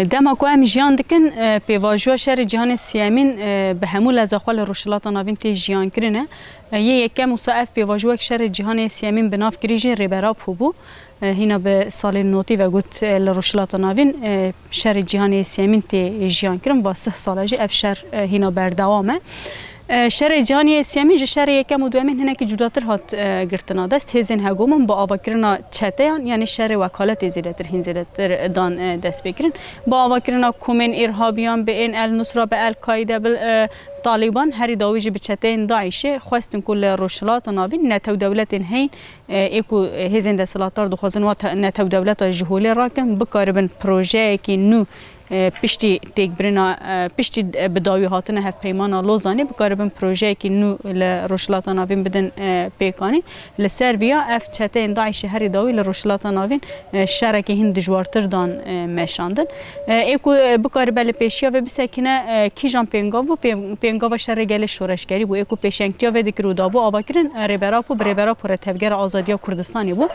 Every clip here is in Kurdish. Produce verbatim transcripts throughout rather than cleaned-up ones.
Dema ku em jiyan dikin, e, pêvajoya şerê cîhanê siyemîn, e, bi hemû leza xwe li Rojhilata Navîn tê jiyan kirine. E, yê yekem wisa ev pêvajoyek şerê cîhanê siyemîn bi nav kirî jî Rêber Apo bû. E, hîna bi salên notî ve got, e, li Rojhilata Navîn, e, şerê cîhanê siyemîn tê jiyan kirin. Va sih sal e jî ev şer, e, hîna berdewam e. E, şerê cîhanê yê siyemîn ji şerê yekem û duyemîn hinekî cudatir hat, e, girtina dest. Hêzên hegemonî bi avakirina çeteyan, yanî şerê wekaletê zêdetir, hîn zêdetir dan, e, destpêkirin. Bi avakirina komên îrhabiyan, bi ên El Nusra, bi El Kaîde, bi, e, Talîban, herî dawî jî bi çeteyên DAIŞê xwestin ku li Rojhilata Navîn netew dewletên heyîn, e, ê ku hêzên desthilatdar dixwazin wa te-, netew dewleta ji holê rakin, bikaribin projeyekî nû, e, piştî têkbirina, e, piştî, e, bi dawî hatina Hevpeymana Lozanê bikaribin projeyekî nû li Rojhilata Navîn bidin, e, pêkanîn. Li ser viya ev çeteyên DAIŞê herî dawî li Rojhilata Navîn, e, şerekî hin dijwartir dan, e, meşandin. E, ê ku, e, bikaribe li pêşiya vê bisekine, e, kîjan pêngav bû? Pê-, pêngava şerê gelê şoreşgerî bû. Ê ku pêşengtiya vê dikir û dabû avakirin, e, Rêber Apo, bi Rêber Apo re Tevgera Azadiya Kurdistanê bû.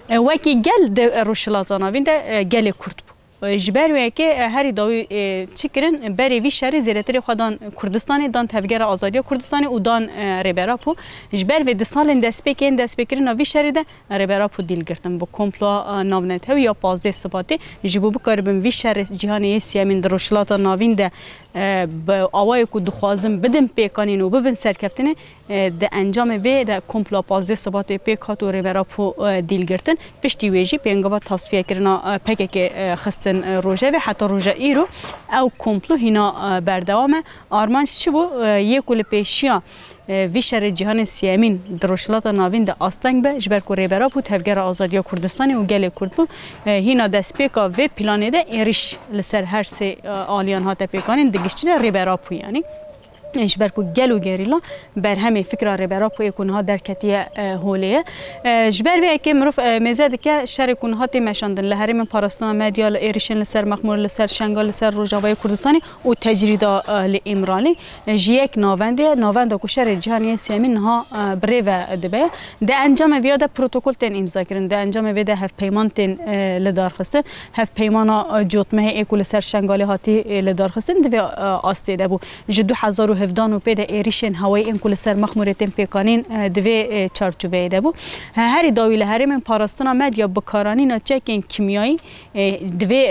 E, wekî gel di Rojhilata Navîn de, e, gelê Kurd bû. E, ji ber wê yekê, e, herî dawî, e, çi kirin? Berê vî şerî zêdetirê xwe dan Kurdistanê, dan Tevgera Azadiya Kurdistanê û dan, e, Rêber Apo. Ji ber vê di salên destpêkê yên destpêkirina vî şerî de Rêber Apo dîl girtin bi komploa, e, navnetewî ya pazdeh Sibatê, ji bo bikaribin vî şerê cîhanê yê siyemîn di Rojhilata Navîn de, e, bi awayê ku dixwazin bidin pêkanîn û bibin serkeftinê, e, di encamê vê de komploa pazdeh Sibatê pêk hat û Rêber Apo, e, dîl girtin. Piştî wê jî pêngava tasfiyekirina, e, P K K, e, xistin, e, rojevê. Heta roja îro ew komplo hîna, e, berdewam e. Armanc çi bû? E, yê ku li pêşiya, e, vî şerê cîhanê siyemîn di Rojhilata Navîn de asteng be, ji ber ku Rêber Apo Tevgera Azadiya Kurdistanê û gelê Kurd bû, e, hîna destpêka vê planê de êrîş li ser her sê, e, aliyan hate pêkanîn, di giştî de Rêber Apo yanî. E, ji ber ku gel û gerîla berhemê fikra Rêber Apoyê ku niha derketiye, e, holê ye. E, ji ber vê yekê mirov, e, mêze dike şerê ku niha tê meşandin li herêmên parastina medya, li êrişên li ser Mexmûr, li ser Şengal, li ser Rojavayê Kurdistanê û tecrîda, e, li Îmralî, e, ji yek navendê ye, navenda ku şerê cîhanê yê siyemîn niha, e, bi rê ve dibe. Di encamê viya de protokol tên îmzakirin, di encamê vê de hevpeyman tên, e, lidarxistin. Hevpeymana, e, Cotmehê ê ku li ser Şengalê hatî, e, lidarxistin, di vê, e, astê de bû. Ji du hezar û hevdan û pê de êrîşên hewayî ên ku li ser Mexmûrê tên pêkanîn, e, di vê, e, çarçoveyê de bû. He, herî dawî li herêmên parastina medya bikaranîna çekên kîmyayî, e, di vê,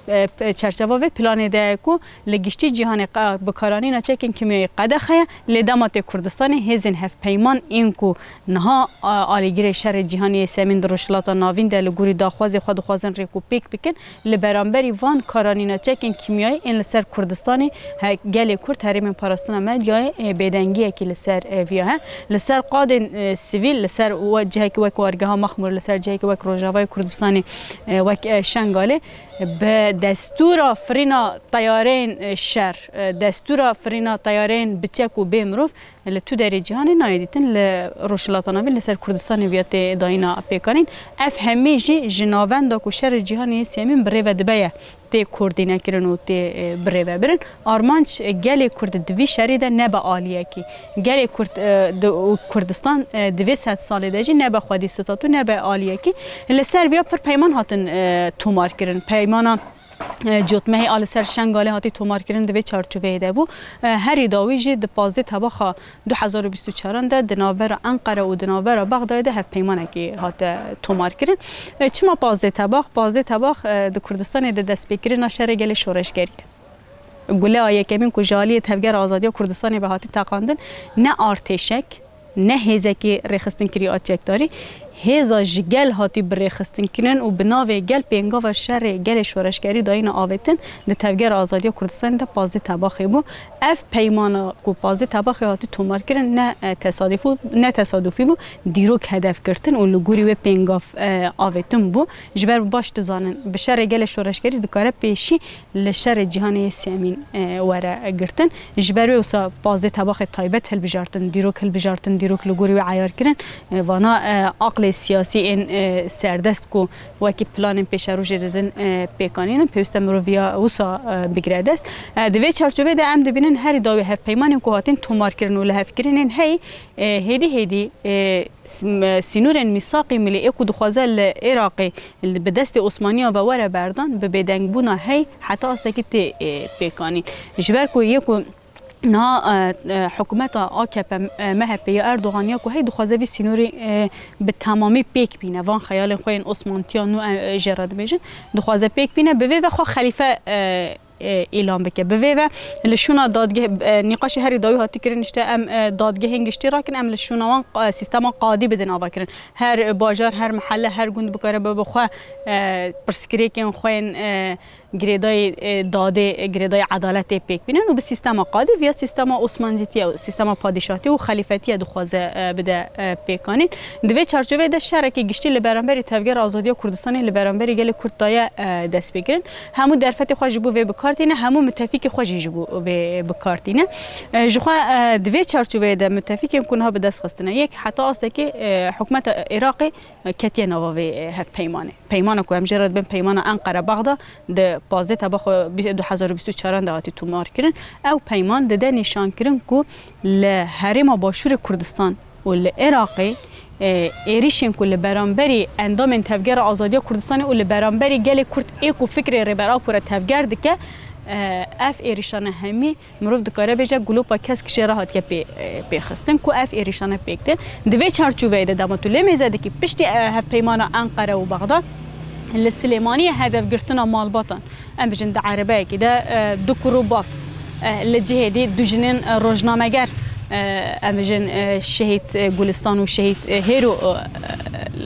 e, e, çerçeva vê planê de ye ku li giştî cîhanê qe-, bikaranîna çekên kîmyayî qedexe ye, lê dema tê Kurdistanê hêzên hevpeyman ên ku niha, a, alîgirê şerê cîhanê yê sêyemîn di Rojhilata Navîn de li gorî daxwazê xwe dixwazin rêk û pêk bikin, li beramberî van karanîna çekên kîmyayî ên li ser Kurdistanê, he, gelê Kurd herêmên parastina medyayê, e, bêdengiyekî li ser, e, viya he. Li ser qadên, e, sivîl, li ser we-, cihekî wek wargeha Mexmûr, li ser cihekî wek Rojavayê Kurdistanê, e, wek, e, Şengalê, bi destûra firîna teyareyên, e, şer, e, destûra firîna teyareyên bi çek û bê mirov li tu derê cîhanê nayê dîtin, li Rojhilata Navîn li ser Kurdistanê viya tê dayîna pêkanîn. Ev hemî jî ji navenda ku şerê cîhanê yê sêyemîn bi rê ve dibe ye, tê koordînekirin û tê, e, bi rê ve birin. Armanc, e, gelê Kurd di vî şerî de nebe aliyekî. Gelê Kurd, e, di, û Kurdistan, e, di vê sed salê de jî nebe xwedî statû, nebe aliyekî. Li ser viya pir peyman hatin, e, tomarkirin. Peymana, e, Cotmehê a li ser Şengalê hatî tomarkirin di vê çarçoveyê de bû. E, herî dawî jî di pazdeh Tebaxa du hezar û bîst û çaran de di navbera Enqere û di navbera Bexdayê de hevpeymanekî hate tomarkirin. E, çima pazdeh Tebax? Pazdeh Tebax, e, di Kurdistanê de destpêkirina şerê gelê şoreşgerî ye. Guleya yekemîn ku ji aliyê Tevgera Azadiya Kurdistanê ve hatî teqandin, ne artêşek, ne hêzekî rêxistinkirî a çekdarî, hêza ji gel hatî birêxistinkirin û bi navê gel pêngava şerê gelê şoreşgerî dayîne avêtin, di Tevgera Azadiya Kurdistanê de pazdeh Tebaxê bû. Ev peymana ku pazdeh Tebaxê hatî tomarkirin ne, e, tesadufî, ne tesadufî bû, dîrok hedef girtin û li gorî wê pêngav, e, avêtin bû. Ji ber baş dizanin, bi şerê gelê şoreşgerî dikare pêşî li şerê cîhanê yê sêyemîn, e, were girtin. Ji ber wê wisa pazdeh Tebaxê taybet hilbijartin, dîrok hilbijartin, dîrok li gorî wê eyar kirin. E, vana, e, aqlê siyasî ên, e, serdest ku wekî planên pêşerojê didin, e, pêkanîn in, pêwîst e miroviya wisa, e, bigire dest. E, di vê çarçovê de em dibînin herî dawî hevpeymanên ku hatin tomarkirin û lihevkirinên hey, e, hêdî hêdî, e, s-, m-, sînorên mîsaqê milî ê ku dixwaze li Iraqê li, bi destê Osmaniya ve were berdan, bi bêdengbûna hey heta astekî tê, e, pêkanîn. Ji ber ku yê ku niha, e, e, hikûmeta A K P, e, M H P ya Erdogan ya ku hey dixwaze vî sînorî, e, bi temamî pêk bîne. Van xeyalên xwe yên Osmantiya nû, e, e, jê re dibêjin. Dixwaze pêk bîne, bi vê ve xwe xelîfe, e, e, îlan bike. Bi vê ve li şûna dadgeh, e, nîqaşê herî dawî hatî kirin, işte em, e, dadgehên giştî rakin, em li şûna wan qa-, sîstema qadî bidin avakirin. Her bajar, her mehelle, her gund bikare bibe xwe, e, pirsgirêkên xwe yên, e, girêdayî, e, dadê, e, girêdayî edaletê pêk bînin û bi sîstema qadî viya sîstema Osmancîtiye û sîstema padîşatî û xelîfetiye dixwaze, e, bide, e, pêkanîn. Di vê çarçoveyê de şerekî giştî li beramberî Tevgera Azadiya Kurdistanê li beramberî gelê Kurd daye, e, destpêkirin. Hemû derfetê xwe ji bo vê bi kar tîne, hemû mitefîkê xwe jî ji bo vê bi kar tîne. E, ji xwe, e, di vê çarçoveyê de mitefîkên ku niha bi dest xistine, yek heta astekî, e, hikûmeta Iraqê, e, ketiye nava vê, e, hevpeymanê. Peymana ku em jê re dibin peymana Enqere-Baxda di pazdeh Tebaxo du hezar û bîst û çaran de hatî tomar kirin. Ew peyman dide nîşankirin ku li herêma Başûrê Kurdistan û li Iraqê, e, êrîşên ku li beramberî endamên Tevgera Azadiya Kurdistanê û li beramberî gelê Kurd ê ku fikrê Rêber Apo re tevger dike, e, ev êrîşane hemî mirov dikare bêje gulopa kesk jê re hatiye pê, e, pêxistin ku ev êrîşane pêk tên. Di vê çarçoveyê de dema tu lê mêze dikî piştî, e, hevpeymana Enqere û Baxda li Silêmaniyê hedefgirtina malbatan, em bijin di erebeyekî de, e, du kur û bav, e, li cihê dî du jinên, e, rojnameger, e, em bijin, e, şehîd, e, Gulistan û şehîd, e, Hêro,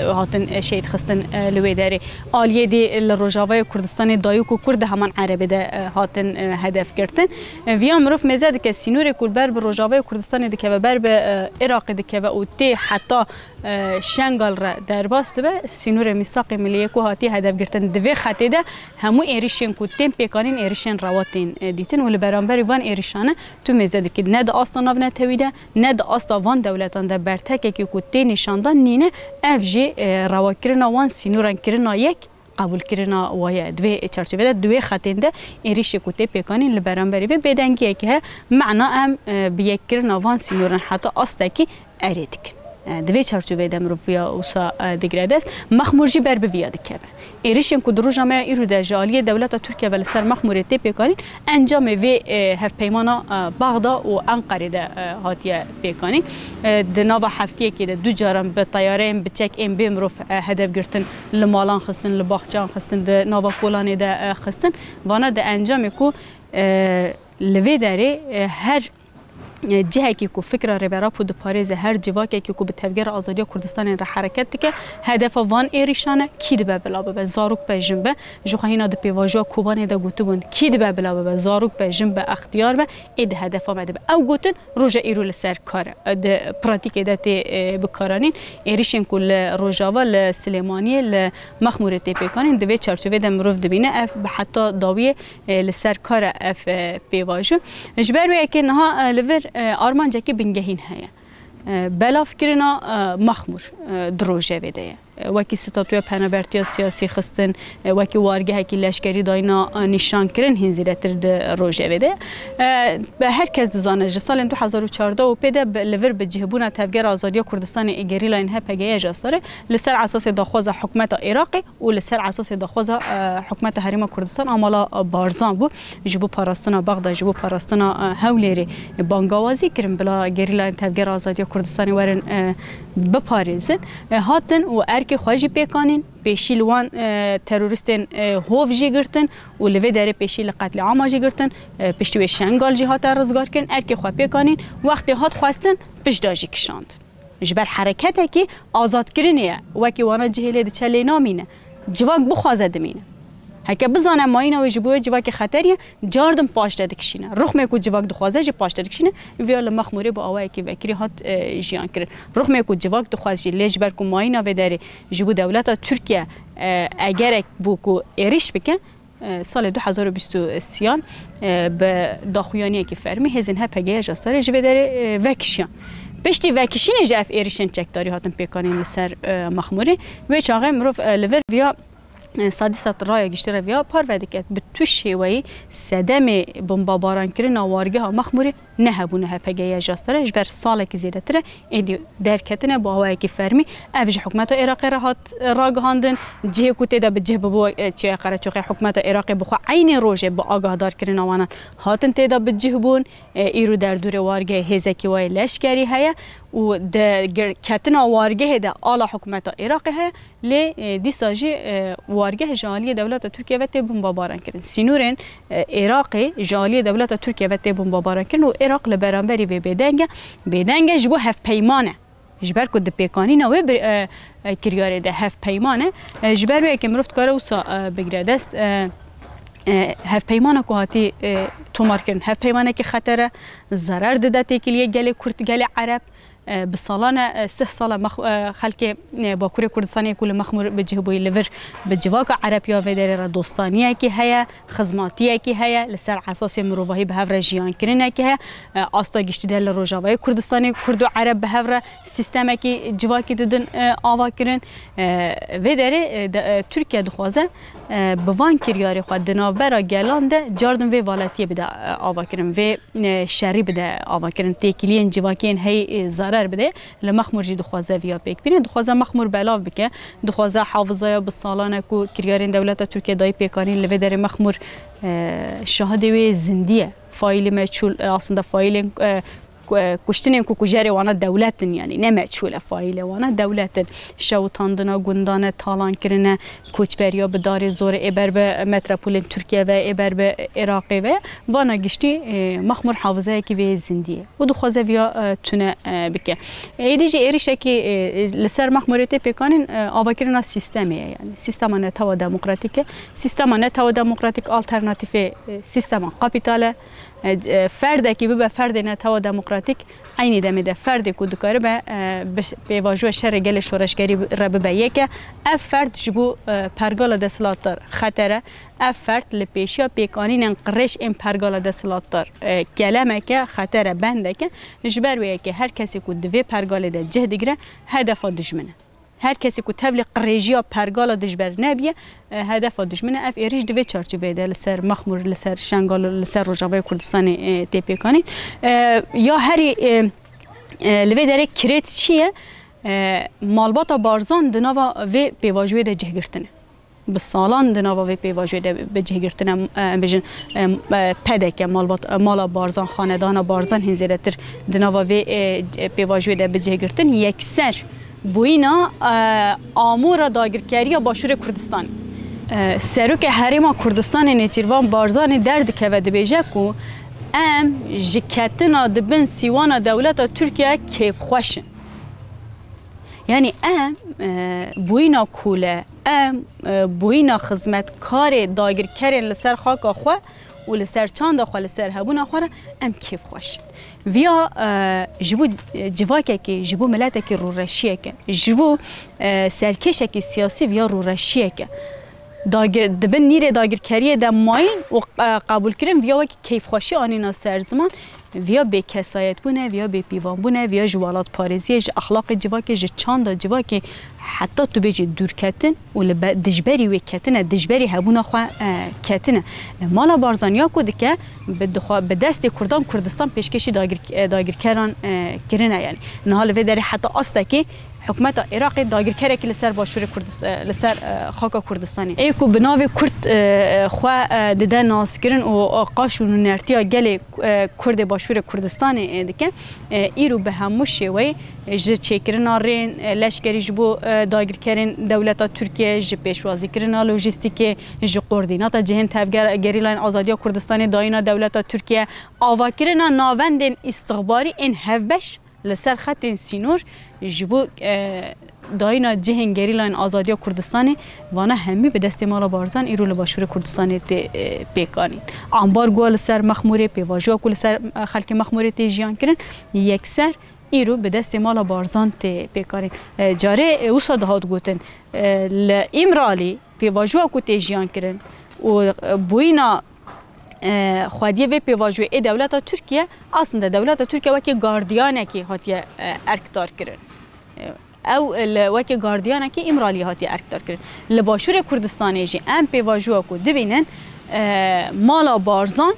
e, hatin, e, şehîd xistin, e, li wê derê. Aliyê dî li Rojavayê Kurdistanê dayik û kur di heman erebê de, e, hatin, e, hedef girtin. E, viya mirov mêze dike sînorê ku li ber bi Rojavayê Kurdistanê dikeve, ber bi, e, Iraqê dikeve û tê heta, e, Şengal re derbas dibe, sînorê mîsaqê milî yê ku hatiye hedef girtin. Di vê xetê de hemû êrîşên ku tên pêkanîn êrîşên rewa tên, e, dîtin û li beramberî van êrîşane tu mêze dikî ne di asta navnetewî de, ne di asta van dewletan de bertekekî ku tê nîşandan nîne, ev jî, e, rewakirina wan sînoran kirina yek, qebûlkirina wa ye. Di vê çarçovê de, di wê xetên de êrîşê ku tê pêkanîn li beramberî vê bêdengiyekê heye. Mena em, e, bi yekkirina van sînoran heta astekî erê dikin. E, di vê çarçovê de mirov viya wisa, e, digire dest. Mexmûr jî ber bi viya dikeve. Êrîşên ku di roja me ya îro de ji aliyê dewleta Tirkiye ve li ser Mexmûrê tê pêkanîn, encamê vê, e, hevpeymana, e, Baxda û Enqerê de, e, hatiye pêkanîn. E, di nava heftiyekê de du caran bi teyareyên biçek ên bê mirov, e, hedef girtin, li malan xistin, li baxçeyan xistin, di nava kolanê de, e, xistin. Vana di encamê ku, e, li vê derê, e, her cihekî ku fikra Rêber Apo diparêze, her civakekî ku bi Tevgera Azadiya Kurdistanê re hereket dike, hedefa van êrîşan e. Kî dibe bila bibe, zarok be, jin be, jixwe hîna di pêvajoya Kobanê de gotibûn, kî dibe bila bibe, zarok be, jin be, extiyar be, ê di hedefa me dibe. Ew gotin roja îro li ser kar e, di pratîkê de tê, e, bikaranîn. Êrîşên ku li Rojava, li Silêmaniyê, li Mexmûrê tê pêkanîn, di vê çarçovê de mirov dibîne, ev bi heta dawiyê e, li ser kar e ev, e, pêvajo. Ji ber wê yekê niha, e, li vir, e, armancekî bingehîn heye. E, belavkirina, e, Mexmûr, e, di rojevê de ye. E, wekî statûya penabertiya siyasî xistin, e, wekî wargehekî leşkerî dayîna, e, nîşankirin hîn zêdetir di rojevê de ye. E, be her kes dizane ji salên du hezar û çardeh û pê de bi, li vir bi cihbûna Tevgera Azadiya Kurdistanê ê gerîlayên H P G ya Jastarê li ser esasê daxwaza hikûmeta Iraqê û li ser esasê daxwaza, e, hikûmeta Herêma Kurdistan a mala, e, Barzan bû. Ji bo parastina Bexda, ji bo parastina, e, Hewlêrê bangawazî kirin bila gerîlayên Tevgera Azadiya Kurdistanê werin, e, biparêzin. E, hatin û erkê xwe jî pêkanîn, pêşî li wan, e, terorîstên, e, hov jî girtin û li vê derê pêşî li qetlîama jî girtin. E, piştî wê Şengal jî hate rizgarkirin, erkê xwe pêkanîn, wextê hat xwestin, pişta jî kişand. Ji ber hereketekî azadkirinê ye. Wekî wana cihê lê diçe lê namîne. Civak bixwaze dimîne. Heke bizane mayîna wê ji bo wê civakê xeterî ye, cardin paşde dikişîne. Rixmê ku civak dixwaze jî paşde dikişîne. Viya li Mexmûrê bi awayekî vekirî hat, e, jiyan kirin. Rixmê ku civak dixwaz jî lê ji ber ku mayîna vê derê ji bo dewleta Tirkiye, e, egerek bû ku êrîş bike, e, salê du hezar û bîst û sêyan, e, bi daxuyaniyekî fermî hêzên H P G ya Jastarê ji vê derê, e, vekişiyan. Piştî vekişînê jî ev êrişên çekdarî hatin pêkanîn li ser, e, Mexmûrê. Wê çaxê mirov, e, li vir viya, e, sedî sed raya giştî re viya parve dike. Bi tu şêweyî sedemê bombabaran kirina wargeha Mexmûrê ne hebûne H P G ya ji astara ji ber salekî zêdetir e êdî derketine bi awayekî fermî. Ev ji hikûmeta Iraqê re hat, e, ragihandin. Cihê ku tê de bi cih bibû, e, Çiya Qereçoxê hikûmeta Iraqê bi xwe eynê rojê bi agahdarkirina wanan hatin tê de bi cih bûn. E, îro derdûrê wargehê hêzekî wayê leşkerî heye û di gir-, ketina wargehê de ala hikûmeta Iraqê heye. Lê, e, dîsa jî, e, wargeh ji aliyê dewleta Tirkiye ve tê bombabaran kirin. Sînorên, e, Iraqê ji aliyê dewleta Tirkiye ve tê bombabaran kirin û Iraq li beramberî vê bêdeng e. Bêdeng e ji bo hevpeyman e. Ji ber ku di pêkanîna wê bir-, e, e, kiryarê de hevpeyman e. E, ji ber wê yekê mirov dikare wisa, e, bigire dest, e, e, hevpeymana ku hatî, e, tomarkirin, hevpeymanekî xeter e, zerer dide têkiliyê gelê Kurd, gelê Ereb. E, bi salan e, e, sih sal e, mex-, e, xelkê, e, Bakurê Kurdistanê ku li Mexmûr bi cih bûyî li vir bi civaka Ereb ya vê derê re dostaniyekî heye. Xizmatiyekî heye, li ser esasê mirovahî bi hev re jiyankirinekî heye. E, asta giştî de li Rojavayê Kurdistanê Kurd û Ereb bi hev re sîstemekî civakî didin, e, ava kirin. E, vê derê, e, de, e, Tirkiye dixwaze, e, bi van kiryarê xwe di navbera gelan de cardin vê valetiyê bide, e, ava kirin, vê, e, şerî bide ava kirin. Têkiliyên civakî yên heyî, e, zarar bide. Li Mexmûr jî dixwaze viya pêk bîne. Dixwaze Mexmûr belav bike. Dixwaze hafizaya bi salan e ku kiryarên dewleta Tirkiye dayî pêkanîn li vê derê Mexmûr, e, şahidê wê zindî ye. Faîlê meçhûl, e, aslında faîlên, e, ku-, e, kuştinên ku kujerê wana dewlet in, yanî ne meçhûl e, faîlê wana dewlet in. Şewitandina gundan e, talan kirine, koçberiya bi darê zorê ê ber bi metropolên Tirkiye ve, ê ber bi Iraqê ve. Vana giştî, e, Mexmûr hafizayekî vê zindî ye. û dixwaze viya, e, tune, e, bike. Êdî jî êrişekî, e, li ser Mexmûrê tê pêkanîn, e, avakirina sîstemê ye, yanî sîstema netewa demokratîk e. Sîstema netewa demokratîk alternatîfê, e, sîstema kapîtal e. E, e, ferdekî bibe ferdê netewa demokratîk, eynî demê de ferdê ku dikaribe, e, bi ş-, pêvajoya şerê gelê şoreşgerî re bibe yek e. Ev ferd ji bo, e, pergala desthilatdar xeter e. Ev ferd li pêşiya pêkanînên qirêj ên pergala desthilatdar, e, kelemeke xeter e, bendeke. Ji ber wê yekê her kesê ku di vê pergalê de cih digire, hedefa dijmin e. Her kesê ku tevlî qirêjiya pergala dijber nebiye, e, hedefa dijmin e. Ev êrîş di vê çarçoveyê de li ser Mexmûr, li ser Şengal, li ser Rojavayê Kurdistanê, e, tê pêkanîn. E, ya herî, e, e, li vê derê kirêt çi ye? E, malbata Barzan di nava vê pêvajoyê de cih girtine. Bi salan di nava vê pêvajoyê de bi cih girtine, em bêjin, em, e, P D K, malbat-, e, mala Barzan, xanedana Barzan hîn zêdetir di nava vê, e, e, pêvajoyê de bi cih girtin, yekser bûyîna, e, amûra dagirkeriya Başûrê Kurdistan. E, Serokê Herêma Kurdistanê Nêçîrvan Barzanî derdikeve dibêje ku em ji ketina di bin sîwana dewleta Tirkiye kêfxweş in. Yanî em, e, bûyîna kûle, em, e, bûyîna xizmetkarê dagirkerên li ser xaka xwe û li ser çanda xwe, li ser hebûna xwe re em kêfxweş in. Viya, e, ji bo, e, civakekî, ji bo miletekî rûreşiyeke, ji bo, e, serkêşekî siyasî viya rûreşiyeke. Dagir-, di bin nîrê dagirkeriyê de mayîn û, e, qebûlkirin viya wekî keyfxweşî anîna ser ziman. Viya bêkesayetbûn e, viya bêpîvanbûn e, viya ji welatparêziyê, ji exlaqê civakê, ji çanda civakê heta tu bêjî dûrketin û li be-, dijberî wê ketine, dijberî hebûna xwe, e, ketine. E, mala Barzan ya ku dike, bi dixwa-, bi destê Kurdan Kurdistan pêşkêşî dagir-, e, dagirkeran, e, kirine. Yanî niha li vê derê heta astekî Hikûmeta Iraqê dagirkerekî li ser Başûrê Kurdis-, e, li ser, e, xaka Kurdistanê. Ê ku bi navê Kurd, e, e, xwe, e, dide naskirin û, e, qaş û nûnertiya gelê, e, Kurdê Başûrê Kurdistanê, e, dike, e, îro bi hemû şêweyî, e, ji çêkirina rên, e, leşkerî ji bo, e, dagirkerên dewleta Tirkiye, ji pêşwazîkirina lojîstîkê, ji koordînata cihên tevger-, gerîlayên azadiya Kurdistanê dayîna dewleta Tirkiye, avakirina navendên îstixbarî ên hevbeş, li ser xetên sînor ji bo, e, dayîna cihên gerîlayên azadiya Kurdistanê, vana hemî bi destê mala Barzan îro li Başûrê Kurdistanê tê, e, pêkanîn. Ambargoya li ser Mexmûrê, pêvajoya ku li ser, e, xelkê Mexmûrê tê jiyan kirin, yekser îro bi destê mala Barzan tê pêkanîn. E, carê, e, wisa dihat gotin, e, li Îmralî pêvajoya ku tê jiyan kirin û, e, bûyîna E, xwediyê vê pêvajoyê ê dewleta Tirkiye, aslında dewleta Tirkiye wekî gardiyanekî hatiye, e, erkdar kirin. E, ew li wekî gardiyanekî Îmraliyê hatiye erkdar kirin. Li Başûrê Kurdistanê jî em pêvajoya ku dibînin, e, mala Barzan,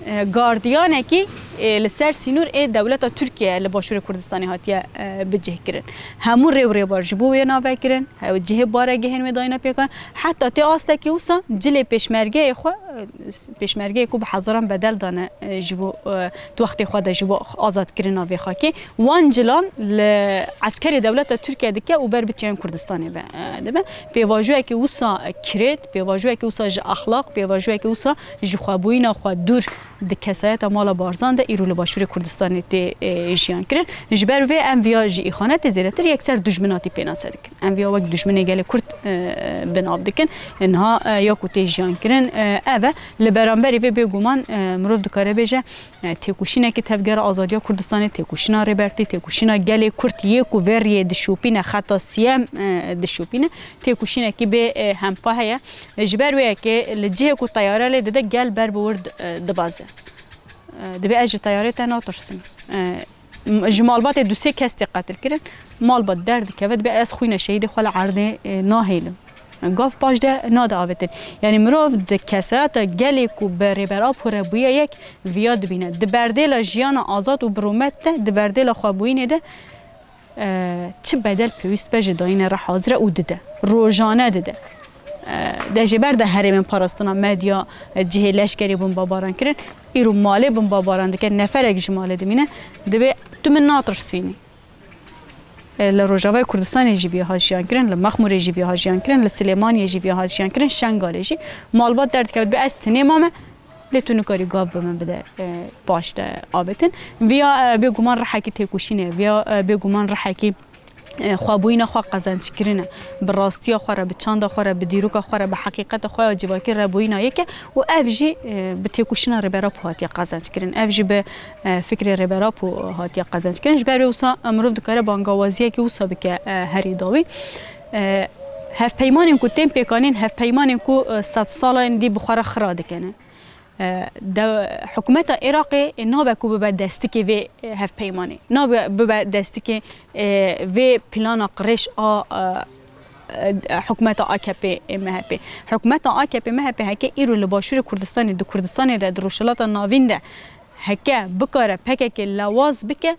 e, gardiyanekî, e, li ser sînor ê dewleta Tirkiye li Başûrê Kurdistanê hatiye, e, bicihkirin. Hemû rê û rêbar ji bo wê nave kirin, hew cihê baregehên wê dayine pêkan. Heta tê astekî wisa cilê pêşmergeyê xwe, e, pêşmergeyê ku bi hezaran bedel dane, e, ji bo, e, di wextê xwe de ji bo azadkirina vê xakê. Wan cilan li eskerê dewleta Tirkiye dike û ber biçeyên Kurdistanê ve, e, dibe. Pêvajoyekî wisa kirêt, pêvajoyekî wisa ji exlaq, pêvajoyekî wisa ji xwebûyîna xwe dûr di kesayeta mala Barzan de îro li Başûrê Kurdistanê tê, e, jiyan kirin. Ji ber vê em viya ji îxanetê zêdetir yekser dujminatî pênase dikin. Em viya wek dujminê gelê Kurd, e, bi nav dikin. Niha, e, ya ku tê jiyan kirin, e, ev e. Li beramberî vê bêguman, e, mirov dikare bêje, e, têkoşînekî tevgera azadiya Kurdistanê, têkoşîna Rêbertî, têkoşîna gelê Kurd yê ku vê riyê dişopîne, xeta siyem, e, dişopîne, têkoşînekî bê, e, hempa heye. E, ji ber wê yekê li cihê ku teyare lê dide gel ber bi wir di-, e, dibaze. E, dibê ez ji teyarê te natirsim. E, m-, ji malbatê du sê kes tê qetil kirin. Malbat derdikeve, dibê ez xwîna şehîdê xwe li erdê, e, nahêlim. Gav paş de nade avêtin. Yanî mirov di kesayeta gelê ku bi Rêber Apo re bûye yek, viya dibîne. Di berdêla jiyana azad û bi rûmet de, di berdêla xwebûyînê de, e, çi bedel pêwîst be ji dayîne re hazir e û dide. Rojane dide. E, de ji ber de herêmên parastina medya, e, cihê leşkerî bombabaran kirin. Îro malê bombabaran dike, neferek ji malê dimîne, dibê tu min natirsînî. E, li Rojavayê Kurdistanê jî viya hat jiyan kirin, li Mexmûrê jî viya hat jiyan kirin, li Silêmaniyê jî viya hat jiyan kirin, Şengalê jî. Malbat derdikevit, bi ez tinê mame, lê tu nikarî gav bi min bide, e, paş de avêtin. Viya, e, bêguman rihekî têkoşînê, viya, e, bêguman rihekî, e, xwebûyîna xwe qezenc kirine, bi rastiya xwe re, bi çanda xwe re, bi dîroka xwe re, bi heqîqeta xwe ya civakî re bûyîna yek e û ev jî, e, bi têkoşîna Rêber Apo hatiye qezenc kirin. Ev jî bi, e, fikrê Rêber Apo hatiye qezenc kirin. Ji ber wê wisa, e, mirov dikare bangawaziyekî wisa bike, e, herî dawî. E, hevpeymanên ku tên pêkanîn, hevpeymanên ku, e, sedsalan dî bi xwe re xira dikene. E, de, hikûmeta Iraqê, e, nabe ku bibe destikê vê, e, hevpeymanê. Nabe bibe destikê, e, vê plana qirêj a, e, e, hikûmeta A K P ê M H P. Hikûmeta A K P M H P heke îro li Başûrê Kurdistanê, di Kurdistanê de, di Rojhilata Navîn de heke bikare P K K lewaz bike,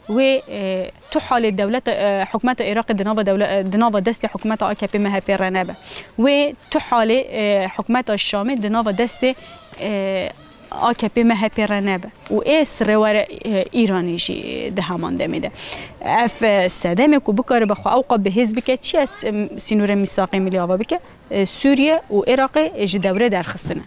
wê, e, tu halê dewleta, e, hikûmeta Iraqê di nava dewle-, e, di nava destê hikûmeta A K P M H P re nebe. Wê tu halê, e, hikûmeta Şamê di nava destê, e, A K P M H P re nebe. Û ê sirê were, e, Îranê jî di heman demê de. Ev, e, sedemê ku bikaribe xwe ewqa bihêz bike, çi ye s-, em, sînorê mîsaqê milî ava bike? E, Sûriye û Iraqê ji dewrê derxistine.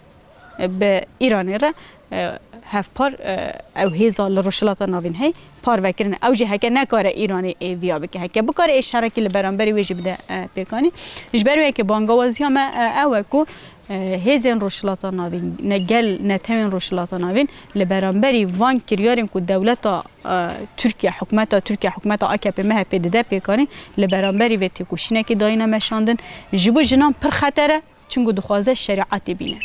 Bi Îranê re, e, hevpar, e, ew hêza li Rojhilata Navîn hey parve kirine. Ew jî heke nekare Îranê ê viya bike. Heke bikare ê şerekî li beramberî wê jî bide, e, pêkanî. Ji ber wê yekê bangawaziya me, e, ew e ku, e, hêzên Rojhilata Navîn, ne gel netewên Rojhilata Navîn li beramberî van kiryarên ku dewleta, e, Tirkiye, hikûmeta Tirkiye, hikûmeta A K P M H P dide pêkanî, li beramberî vê têkoşînekê dayine meşandin. Ji bo jinan pir xeter e. Çunku dixwaze şerîetê bîne.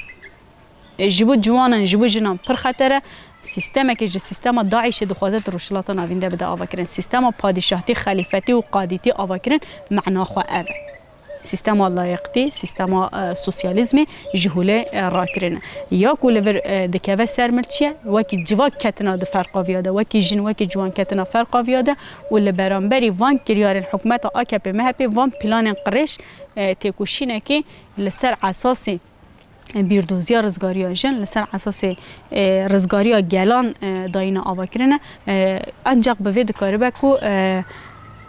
E, ji bo ciwanan, ji bo jinan pir xeter e. Sîstemekê ji sîstema DAIŞê dixwaze di Rojhilata Navîn de bide avakirin. Sîstema padîşahtî, xelîfetî û qadîtî avakirin, mena xwe ev e. Sîstema layiqtî, sîstema, e, sosyalîzmê ji holê, e, rakirine. Ya ku li vir, e, dikeve ser milçiye, wekî civak ketina di ferqa viya de, wekî jin, wekî ciwan ketina ferqa viya de û li beramberî van kiryarên hikûmeta A K P M H P van planên qirêj, e, têkoşînekî li ser esasê, e, bîrdoziya rizgariya jin, li ser esasê, e, rizgariya gelan, e, dayîne avakirin e. E, ancaq bi vê dikaribe ku, e,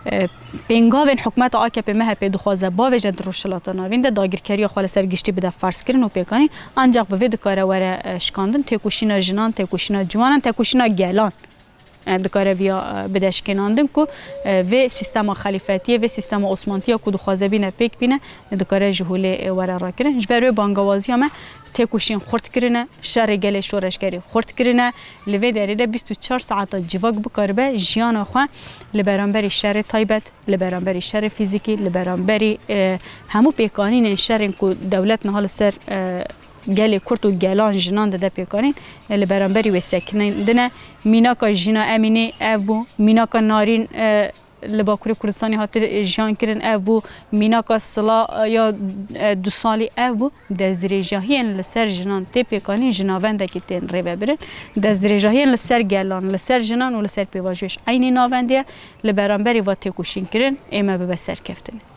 e, pêngavên hikûmeta A K P M H P dixwaze bavêje di Rojhilata Navîn de dagirkeriya xwe li ser giştî bide ferzkirin û pêkanîn, ancaq bi vê dikare were, e, şikandin, têkoşîna jinan, têkoşîna ciwanan, têkoşîna gelan. E, dikare viya, e, bide şikênandin ku, e, vê sîstema xelîfetiyê, vê sîstema osmantiya ku dixwaze bîne pêk bîne, e, dikare ji holê, e, were rakirin. Ji ber wê bangawaziya me têkoşîn xurt kirine, şerê gelê şoreşgerî xurt kirine. Li vê derê de bîst û çar saeta civak bikaribe jiyana xwe li beramberî şerê taybet, li beramberî şerê fîzîkî, li beramberî, e, hemû pêkanînên şerên ku dewlet niha li ser, e, gelê Kurd û gelan jinan dide pêkanîn, e, li beramberî wê sekinandine. Mînaka Jîna Emînî ev bû, mînaka Narîn, e, li Bakurê Kurdistanê hate jiyan kirin ev bû, mînaka Sila, e, ya, e, du salî ev bû. Destdirêjahiyên li ser jinan tê pêkanîn ji navendekî tên rêvebirin. Destdirêjahiyên li ser gelan, li ser jinan û li ser pêvajoyê ji eynî navendê ye. Li beramberî va têkoşîn kirin, ê me bibe serkeftinê.